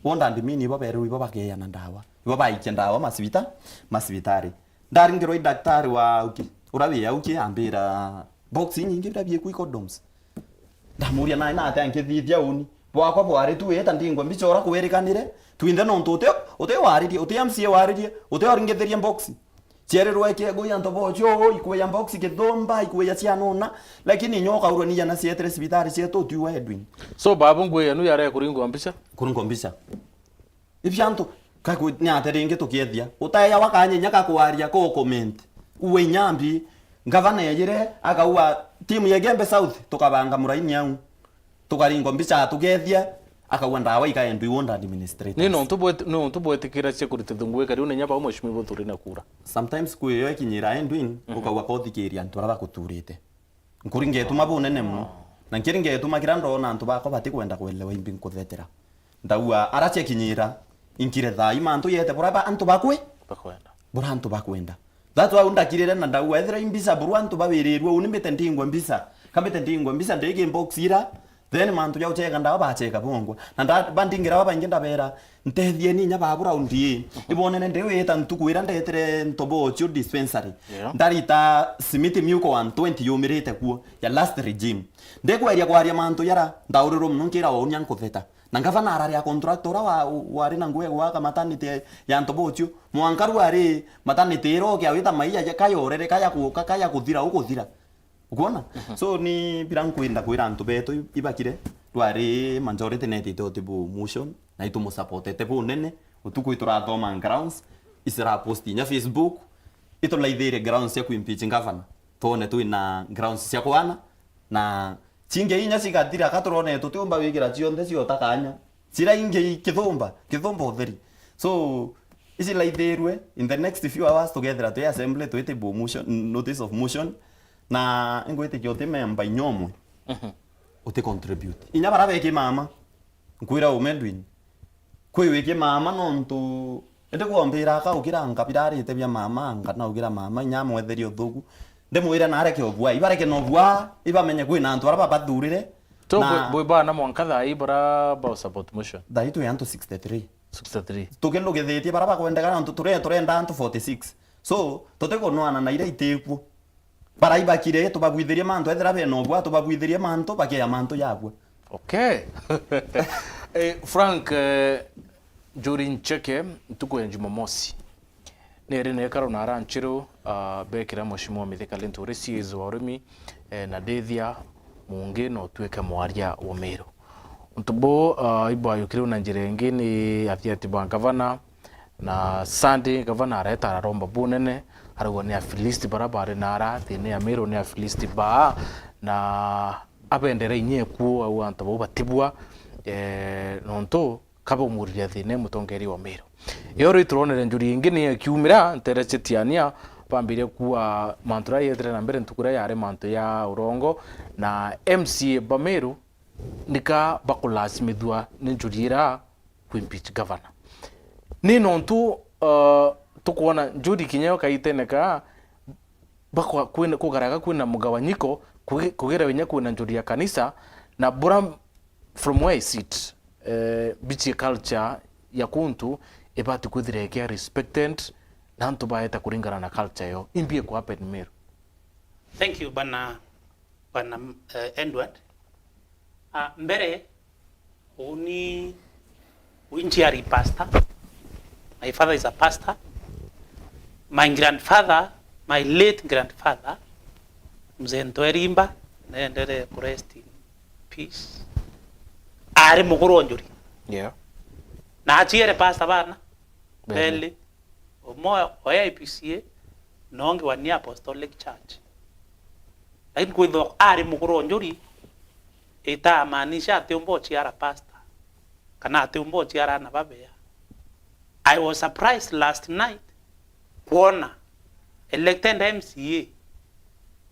Wonda ndimini ibo bererwe ibo bakeana ndawa. Ibo baikia ndawa masibita-, masibitari. Ndaringirwa i daktari wa auki. Ura wi auki ambira, "Box inyingi bira bieku i condoms." Ndamuria, "Nai nate ankithithia uni? Bwakwa bwari tu wita ndingwa mbica ura kwerikanire. Twinthe nontu uti, uti waririe, uti M C A waririe, uti oringithirie box." Cierirwe kiego i antu bocio, ikweya box kithumba, ikweya cianona, lakini inya ukaurwa ni iana cietire cibitari cietu utiuga Edwin. So, babu ngui yanu yare kuringwa mbica? Kuringwa mbica. Ibi antu, kaku-, ni ate ringi tukiethia? Utaeya wakanya inya kakwaria, ko comment. Uwe inya mbi, ngavana eyire, akaua, timu ya Igembe South, tukabanga muraini au. Tukaringwa mbica tukethia, akauga ndawa ikaendwa i ward administrators. Ni nontu bwet-, ni nontu bwetikira cia kurita thungu wikari una inya bau mheshimiwa buthuri na kura. Sometimes kwi yo ikinyira Edwin, mhm, ukauga kothikiria antu aria bakuturite. Nkuri ngetuma bunene muno. Na nkiri ngetuma kira ndona antu bakwa batikwenda kwelewa imbi nkuthetera. Ndauga, ara ciakinyira, inkire thaa ima antu yete bura ba-, antu bakwi? Bakwenda. Bura antu bakwenda. That's why undakirire na ndauga, ethira i mbica, buru antu bawirirue, uni mbite ndingwe mbica. Ka mbite ndingwe mbica, ndigi box ira, then mantu ja ucheka ndawa bacheka bongwa. Na nda-, bandingira babaingi ndabera, "Ntethieni inya babu raundi ii." Ibonene ndiwita ntuku ira ndetire ntobochio dispensary. Yeah. Ndarita simiti miuko one twenty yumirite kuo, ya last regime. Ndikweria kwaria mantu jara, ndaurirwe muno nkira, "Waunia nkutheta." Na ngavana araria contractor uria wa-, wari na ngugi ya gwaka maternity ya antu bochio. Mwanka riu ari maternity iroke awita maiya ja-, kayorere, kaya kuka, kaya kuthira, ukuthira. Ukwona? Mhm. So, ni bira nkwenda kwira antu betu i-, ibakire, twari majority netite uti bu motion, na itumusupportete bunene, utuku iturathoma grounds, isira post inya Facebook, itulaithirie grounds cia kuimpeach governor. Twone twina grounds cia kwana, na Cingei inya cigathira, ka turone tutiumba gwikira cionthe ciota kanya. Ciraingei kithumba, kithumba utheri. So, ici laithirwe, in the next few hours tugethira twi assembly, twitibwo motion, notice of motion, na ingwitikia uti memba inya umwe, mhm, uti contribute. Inya bara beki mama, nkwira ume Edwin, Kwi wiki mama nontu, indi kwombira aka ukira nkabira arite bia mama, anga na ukira mama, inya amwetherie uthuku. Ndimwire na areke ubua, ibareke na ubua, ibamenye kwina antu ara babathurire. So, na bwi, bwi bana mwanka thaa ii bara ba support motion? Thaa ii twi antu sixty-three. Sixty-three. Tukilugithitie bara bakwendeka nontu turi-, turenda antu forty-six. So, tutikunwana na iria itikuo. Baraibakire, tubabwithirie mantu, ethira bena ubua, tubabwithirie mantu, bakea mantu yabua. Okay. Eh, Frank, eh, Njuri Ncheke, ntuku ya Jumamosi. Neri nekaro na aranchiru, ah, bekira Mheshimiwa Mithika Linturi, C A S wa urimi, eh, na Ndithia Mungi, na utuike mwaria wa Meru. Untu bu, ah, ibwayukire na njira ingi ni athiati ba ngavana, na Sunday ngavana areta araromba bunene, Arauga ni Afilisti bara bari na ara, thiini ya Meru ni Afilisti baa, na abendera inya ekuo, au antu bau batibua, eh, nontu kabaumuriria thiina i mutongeria wa Meru. Iyo riu turonere njuri ingi ni ikiumira, ntere cia Tiania, bambirie kuua mantu jaria yethire na mbere ntuku iria yari mantu ya urongo, na M C A ba Meru nika bakulasmithua ni njuri ira ku impeach governor. Ni nontu, uh, tukwona njuri kinya yo kaitene ka bakwa-, kwina, kugaraga kwina mugawanyiko, kugi-, kugira inya kwina njuri ya kanisa, na bura, from where I sit, eh, mbichie culture ya kuntu ibati kwithira ikia respected, na antu baeta kuringana na culture yo. Imbi iku happen Meru? Thank you, bana, bana, eh, Edward. Ah, mbere, uni, uni nchiari pastor. My father is a pastor. My grandfather, my late grandfather, Mzee Ntwerimba, neenderee ku rest in peace, ari mukuru o njuri. Yeah. Na achiere pastor bana beli. Beli. Umwe o A I P C A, na ungi wa New Apostolic Church. Lakini kwithirwa ari mukuru o njuri, itamaanisha atiumba uchiara pastor, kana atiumba uchiara ana babea. I was surprised last night kwona elected M C A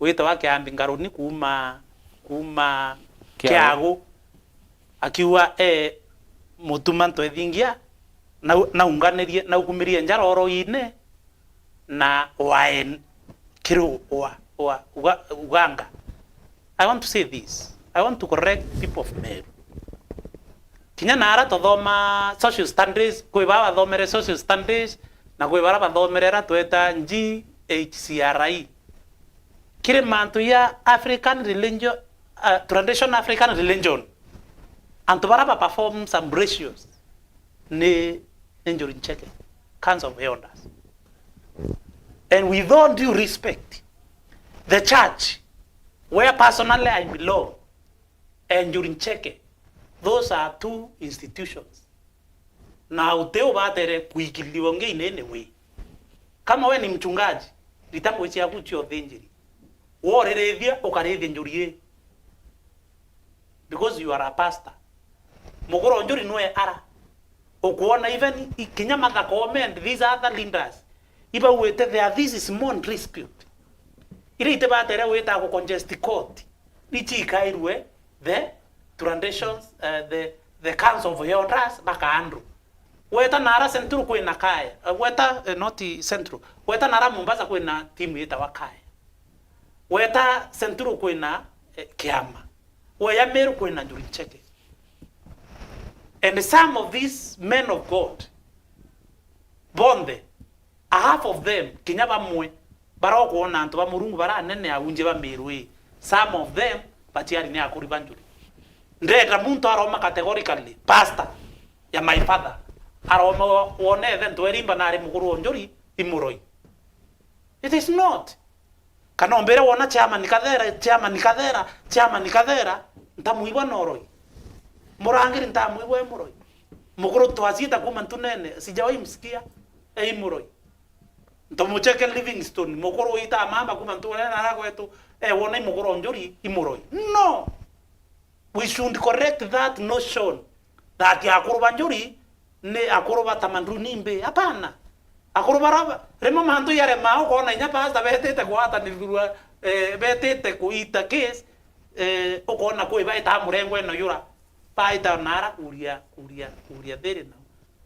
witawa Kiambi Ngaruni kuuma, kuuma Kiagu. Kiagu, akiuga e mutuma ntwethingia, nau-, naunganirie, naukumirie njara oroine, na waen kiri wa, wa, uga-, uganga. I want to say this. I want to correct people of Meru. Kinya na ara tuthoma social studies, kwi baa bathomere social studies, na kwi bara bathomere ara tweta G H C R E. Kiri mantu ya African religion, uh, tradition African religion, antu bara ba perform some rituals ni, ni njuri ncheke, cans of elders. And with all due respect, the church where personally I belong and njuri ncheke, those are two institutions. Na uti ubatere kuikililiwa ungi in any way. Kama we ni mchungaji, rita ngui ciaku cia uthinjiri. Woririthia, ukarithia njuri ii. Because you are a pastor. Mukuru o njuri nwe ara. Ukwona even i-, kinya Martha Koome and these other leaders, ibauite there, this is small dispute. Iria itibatere wita ku congest court, ichikairwe the traditions, uh, the, the cans of elders bakaandru. Weta nara Central kwina kaya, uh, weta, uh, not Central, weta nara Mombasa kwina timu yitawa kaya. Weta Central kwina, eh, kiama. Weya Meru kwina njuri ncheke. And some of these men of God, bonthe, a half of them, kinya bamwe, barokwona antu ba Murungu baranene aunje ba Meru ii, some of them batiari ni akuri ba njuri. Ndenda muntu aroma categorically, pastor ya my father, aroma wo-, wone ithe Ntwerimba nari mukuru o njuri, i muroi. It is not. Kana umbire wona chairman Kathera, chairman Kathera, chairman Kathera, ntamwigua na uroi. Murangiri ntamwigua e muroi. Mukuru Twasiita kuma Ntunene, sijawahi msikia e i muroi. Ntomucheke Livingstone, mukuru wita mama kuma Ntunene na ara gwetu, e wona i mukuru o njuri i muroi. No! We should correct that notion that akuru ba njuri ni akuru ba tamaduni imbi. Hapana. Akuru bara ba-, rimwe mantu jarema, ukona inya pastor betite gwatanirua, eh, betite kuita case, eh, ukona kwi baita murengo ino yura. Baita nara kuria, kuria, kuria thiri nao.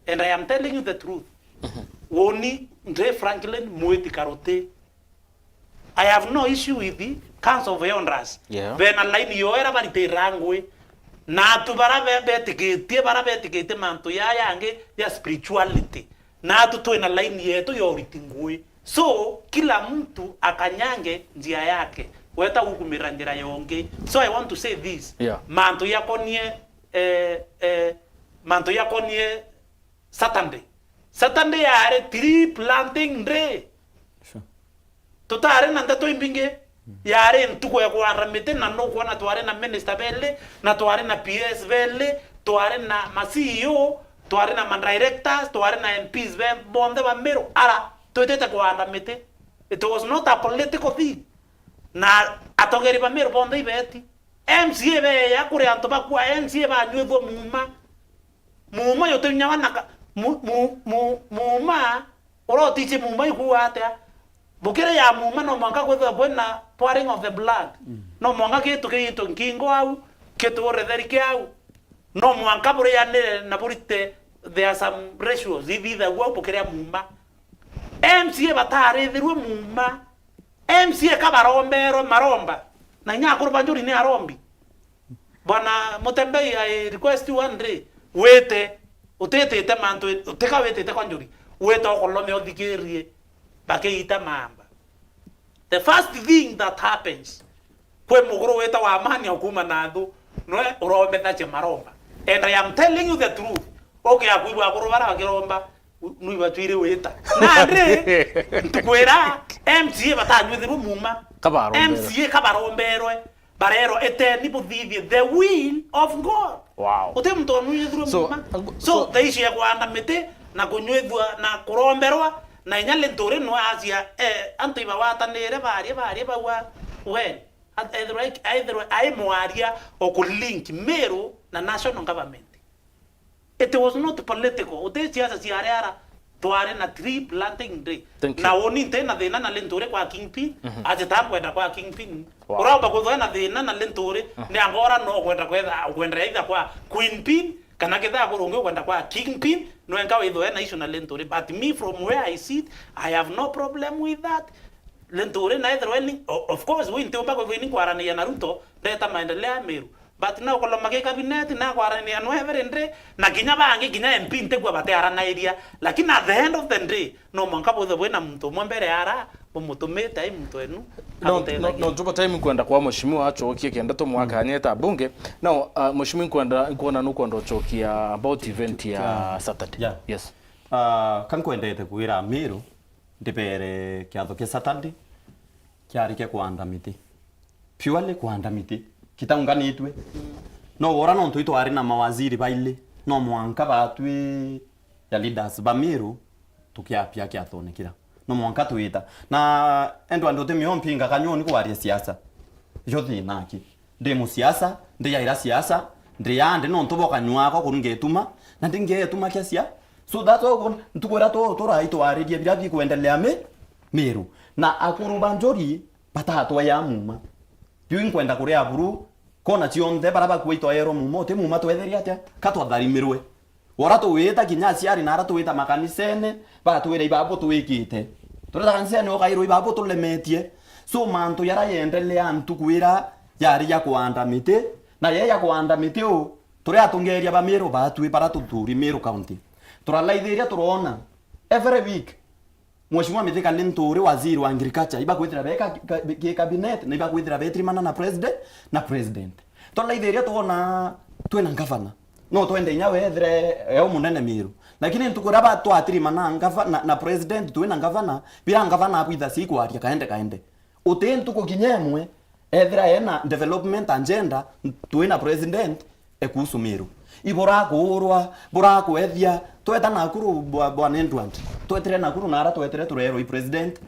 And I am telling you the truth. Mhm. Woni, Ndre Franklin, mwiti karuti. I have no issue with the Council of Elders. Yeah. Bena line yo era baritira ngui. Na atu bara be-, betikitie, bara betikitie mantu ya yangi ya spirituality. Na atu twina line yetu ya uriti ngui. So, kila mtu akanyange njia yake. Weta gukumira njira yongi. So, I want to say this. Yeah. Mantu yakonie, eh, eh, mantu yakonie Saturday. Saturday yari tree planting day. Sure. Tutari na ndeto imbingi. Mm. Yari ntuku ya kuanda miti, na nukwona twari na minister beli, na twari na P S beli, twari na ma C E O, twari na ma directors, twari na M Ps be-, bonthe ba Meru, ara twitite kuanda miti. It was not a political thing. Na atongeria ba Meru bonthe ibeti. M C A beya kuri antu bakua, M C A banyuithua muuma. Muuma juti nyawa na ka-, mu-, mu-, mu-, muuma, urotici muuma ikuua atia? Bukire ya muuma no mwanka kwithirwa kwina pouring of the blood. Mm. No mwanka kintu kiitwe nkingo au, kiture theri ki au. No mwanka burianire na burite, there are some rituals ithithagua au bukiria muuma. M C A batarithirwe muuma. M C A ka baromberwe maromba. Na inya akuru ba Njuri ni arombi. Bwana Mutembei, I request you one day, wite, utitite mantu, utika witite kwa Njuri, wite ukulome uthikirie bakiita mamba. The first thing that happens, kwi muguru witagwa Amani ukuma na thu, nwe urombethagia maromba. And I am telling you the truth, ukia kwigua akuru bara bakiromba, nu ibatwire wita. Nandi, ntukwira, M C A batanyuithirwe muuma. Kabaromberwe. M C A kabaromberwe, barerwa, "Eteni buthithie the will of God." Wow. Uti muntu onunyithirwe So, muuma. uh, So, so the issue ya kuanda miti na kunyuithua na kuromberwa, na inya Linturi nwe acia, eh, antu ibagwatanire barie, barie baua, well, ethirwa, ethirwa ai mwaria o ku link Meru na national government. It was not political. Uti siasa cia riara, twari na tree planting day. Thank you. Na uni nti na thina na Linturi kwa Kingpin, Mhm. aje ta kwenda kwa Kingpin. Wow. Urauga kuthwa na thina na Linturi, Mhm. ni angora no kwenda kwetha, kwenda either kwa Queen Pin, kana ketha kurungi kwenda kwa Kingpin, no enka withwe na issue na Linturi. But me, from where I sit, I have no problem with that. Linturi na ethirwe ni, o-, of course, we ntiumba kwithwa ni kwaraniria na Ruto, ndeta maendeleo ya Meru. But na ukoloma ki cabinet, na kwaraniria no every day, na kinya bangi, kinya M P ntigua batearanairia. Lakini at the end of the day, no mwanka bwithwe bwina muntu umwe mbere ara, bumutumite ai muntu wenu. No, no, no, tuba time nkwenda kwa mheshimiwa acokie kenda tumwakanye ta bunge. Now, uh, mheshimiwa nkwenda, nkwona nukwenda ucokia about event ya Yeah. Saturday. Yeah. Yes. Uh, ka nkwendete kwira Meru, ndibere kiatho kia Saturday kiari kia kuanda miti. Purely kuanda miti. Kitaunganitwe. No wora nontu itwari na mawaziri baili. No mwanka batwi ya leaders ba Meru tukiapia kiathone kira. No mwanka twita. Na endo andu uti mio mpinga kanyoni kwaria siasa. Jo thina aki. Ndi musiasa, ndi yaira siasa, ndi yandi nontu bokanywa ako kuru ngetuma, na ndi ngetuma kia sia. So that's all, ntukwira tu, turai twaririe biria bikuendelea mi, Meru. Na akuru ba Njuri batatwea muuma. Biu inkwenda kuria buru, kona cionthe bara bakua itwaerwo muuma, uti muuma twetheria atia? Ka twatharimirwe. Ora tuwita kinya aciari na ara tuwita makanisene, batwira ibabu twikite. Tureta kanisene ukairwo ibabu tulemetie. So mantu yara yendelea ntuku ira yari ya kuanda miti, na ye ya kuanda miti u, turi atongeria ba Meru batwi bara tuturi Meru County. Turalaithiria turona every week, Mheshimiwa Mithika Linturi, waziri wa agriculture, ibakwithira be ka-, ka-, ki cabinet, na ibakwithira betirimana na president, na president. Twalaithiria twona twina ngavana. No twende inya wethire e umunene Meru. Lakini ntuku iria ba-, twatirimana ngava-, na, na president, twina ngavana, bira ngavana abwitha si kwaria kaende kaende. Uti ntuku kinya imwe, ethira ena development agenda, twina president, e kuhusu Meru. Iburakuurwa, burakwethia, tweta Nakuru bwa-, bwana Edward. Twetire Nakuru na ara twetire turerwa i president,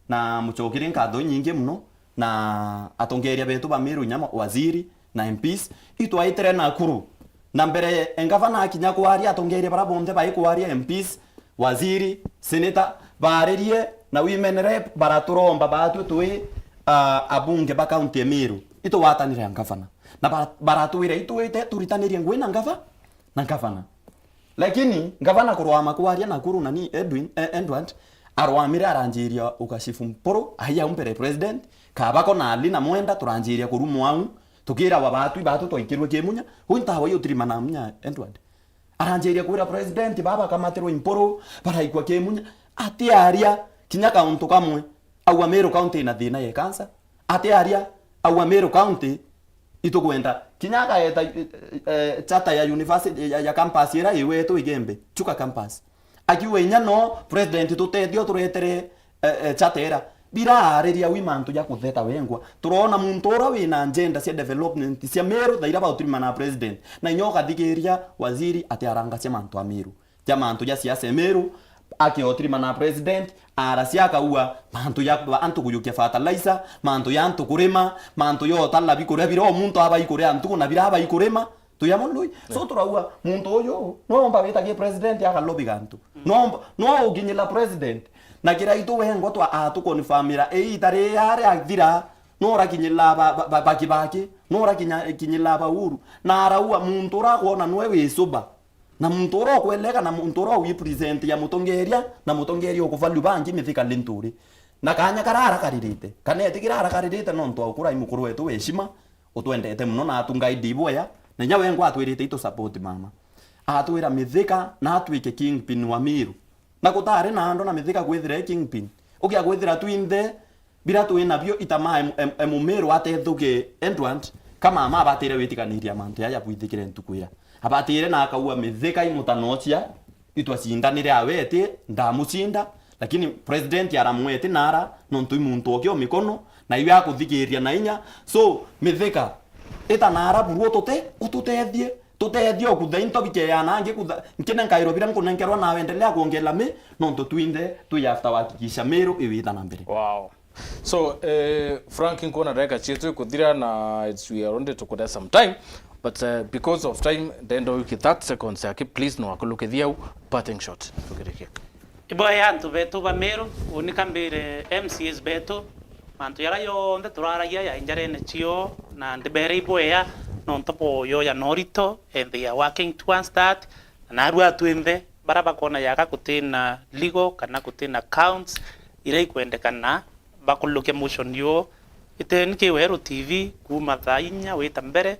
na mucokire nkatho inyingi muno, na atongeria betu ba Meru inya ma-, waziri na M Ps, itwaitire Nakuru. Na mbere e ngavana akinya kwaria, atongeria bara bonthe bai kwaria, M Ps, waziri, senator, baaririe na women rep, baraturomba batwi twi, ah, abunge ba county ya Meru. Itugwatanire na ngavana. Na ba-, baratwira itwite turitanirie ngui na ngava-, na ngavana. Lakini ngavana kurwama kwaria Nakuru nani Edwin, eh, Edward, arwamire aranjiria ukashifu mpuru, ai au mbere president, kabako na Ali na Mwenda turanjiria kurumwa au, tukirawa batwi batu twaikirwe kimunya, ui ntawa iyo tirimana munya Edward. Aranjiria kwira president baba kamatirwe impuru, baraikwa kimunya, atiaria kinya kauntu kamwe. Aua Meru County ina thina ya cancer. Atiaria, aua Meru County itukwenda. Kinya akaeta, eh, eh, charter ya university, ya, ya campus ira iwetu Igembe, Chuka campus. Akiuga inya no, president tutethio turetere, eh, eh, charter ira. Biraariria wi mantu ja kutheta wengwa. Turona muntu ura wina agenda cia development cia Meru, thaira bautirimana na president. Na inya ukathikiria waziri atiarangacia mantu a Meru. Ja mantu ja siasa e Meru, Akiotirima na president, aracia akaua mantu ya ba-, antu kuyukia fertilizer, mantu ya antu kurima, mantu ya utala bikuria bira o muntu abai kuria ntuku na bira abai kurima. Tuya mundu ii. So turaua muntu uyu, no omba witagie president akalobi gantu. No omba, no ukinyila president. Na kiraitu wengwa twa atukonfamira iita riria riathira, no urakinyila ba, ba, ba, ba Kibaki, no urakinya-, kinyila ba Uhuru. Na araua muntu ura akwona nwe wi suba. Na muntu ura ukweleka na muntu ura wi present ya mutongeria, na mutongeria ukuvalue bangi Mithika Linturi. Na kanya kara arakaririte, kana eti kira arakaririte nontu wa ukura i mukuru wetu wa heshima, utwendete muno na atu guide ibwea, na inya wengwa atwirite itu support mama. Atwira Mithika na atwike kingpin wa Miru. Na gutari na andu na Mithika kwithira e kingpin. Ukia kwithira twinthe bira twi nabio itama em-, em-, emumiru atethuke Edward, ka mama abatire witikaniria mantu jaya bwithikire ntuku ira. Abatire na akaua Mithika i mutanocia, itwacindanire awe eti ndamucinda, lakini president aramweti nara, nontu i muntu oki o mikono, na iwe akuthikiria na inya. So, Mithika, ita nara buru utute-, ututethie, tutethie okutha into bikeana angi kutha, nkine nkairo bira nkunenkerwa nawe endelea kuongela mi, nontu twinthe twi after wakikisha Miru iwita na mbere. Wow. So, eh, Frank, nkuona ndagika cietu ikuthira na it's, we are only to some time, but, eh, because of time, ndenda ukie thirty seconds yake, please, no akulukithia u parting shot. Tukirikia. Ibwea antu betu ba Miru, uni kambire M C As betu, mantu jara jonthe turaragia ya injarene cio, na ndibere ibwea, nontu bwa uyoya na urito, and they are working towards that, na narua twinthe, bara bakona yaga gutina legal kana gutina counts, ira ikwendekana, bakulukia motion yo iteni ki Weru T V kuuma thaa inya wita mbere,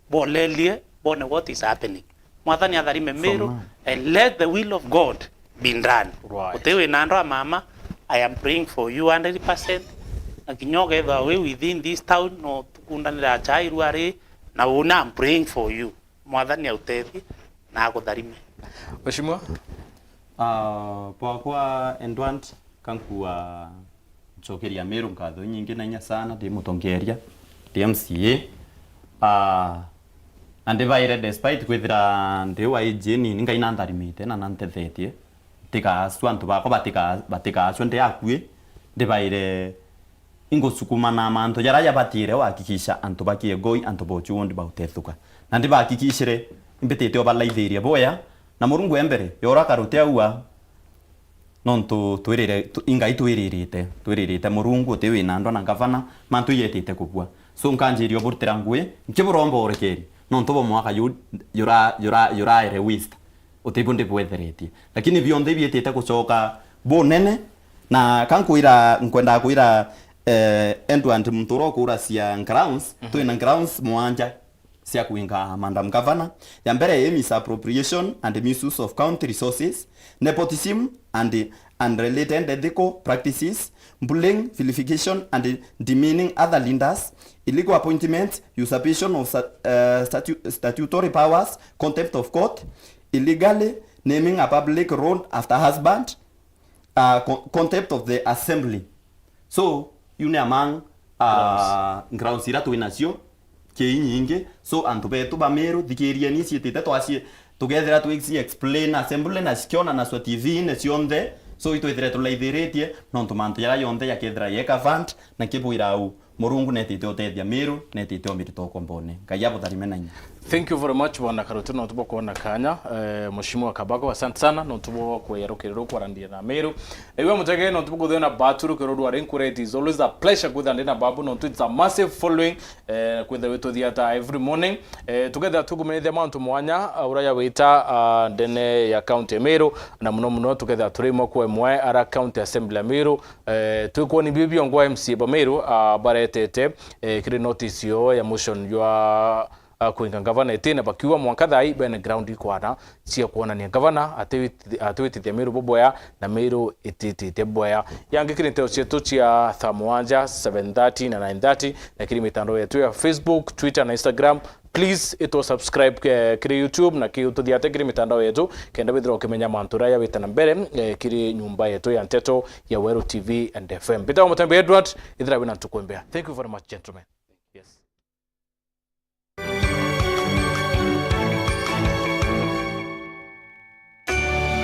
bolelie, bone what is happening. Mwathani atharime Miru, and let the will of God be done. Right. Uti wina andu a mama, I am praying for you hundred percent. Na kinya ukethwa wi within this town, no tukundanira cha irua ri, na una I'm praying for you. Mwathani autethie na akutharime. Mheshimiwa? Ah, bwakwa Edward, kankua ncokeria Miru nkatho inyingi na inya sana, ndi mutongeria, ndi M C A. Ah, na ndibaire despite kwithira ndi wa age nini, Ngai nantharimite na nantethetie, ntigaacua antu bakwa batika-, batikaacua ndi akui, ndibaire ingusukuma na mantu jaria jabatire wahakikisha antu ba Kiegoi, antu ba Uchundi bautethuka. Na ndibahakikishire imbitite ubalaithirie bwea, na Murungu e mbere, yora karuti aua, nontu twirire, tu-, i Ngai twiririte, twiririte Murungu uti wina ndwa na ngavana, mantu iyetite kubua. So nkanjiria uburutira ngui, nkiburomba urekeri, nontu bo mwaka yu-, yura-, yura-, yuraere wista. Utibwo ndibwetheretie. Lakini bionthe ibietite gucoka bunene, na ka nkwira, nkwendaa kwira, eh, Edward muntu uria ukuracia grounds, mhm, twina grounds mwanja cia kwinga Madam Governor. Ya mbere i misappropriation and misuse of county resources, nepotism and unrelated ethical practices, bullying, vilification and demeaning other leaders, illegal appointments, usurpation of sta-, eh, statu-, statutory powers, contempt of court, illegally naming a public road after husband, uh, co-, contempt of the assembly. So, iu ni among, uh, grounds iria twi nacio kiinyingi. So, antu betu ba Miru, thikirieni, ciitite twacie, tugethira twi explain assembly na cikiona nacio T V-ini cionthe. So, itwithire tulaithiritie, nontu mantu jaria jonthe jakethira yeka fund na kibwira au. Murungu netite utethia Miru, netite umirita ukombone. Ngai abutharime na inya. Thank you very much, Bwana Karuti, nontu bwa kuona kanya. Eh, Mheshimiwa Kabago, asante sana, nontu bwa kweya rukiri ruu kwarandiria na Miru. Ewe mutege, nontu bwa kuthia na Batu rukiri ruu rwari nkure, it is always a pleasure kwithira ndi na Babu, nontu it's a massive following, eh, kwithira wituthiata every morning. Eh, tukethira tukumenyithia mantu mwanya, ah, uria yawita, ah, ndene ya county ya Miru, na muno muno tukethira turi imwe kwa imwe ara county assembly ya Miru, Eh, twikwoni biu biongwa M C A ba Miru, ah, baretete, eh, kiri notice yo ya motion jwa, ah, kwinga ngavana itine, bakiuga mwanka thaa ii bene ground ikwana cia kwonania ngavana atiwiti-, atiwitithia Miru bubwea na Miru ititithia bubwea. Yangi kiri nteto cietu cia thaa mwanja, seven thirty na nine thirty, na kiri mitandao yetu ya Facebook, Twitter na Instagram, please, itwo subscribe, eh, kiri YouTube na ki-, ututhiate kiri mitandao yetu, kenda withirwa ukimenya mantu uria yawita na mbere, eh, kiri nyumba yetu ya nteto ya Weru T V and F M. Mbitagwa Mutembe Edward, ithira wina ntuku mbea. Thank you very much, gentlemen.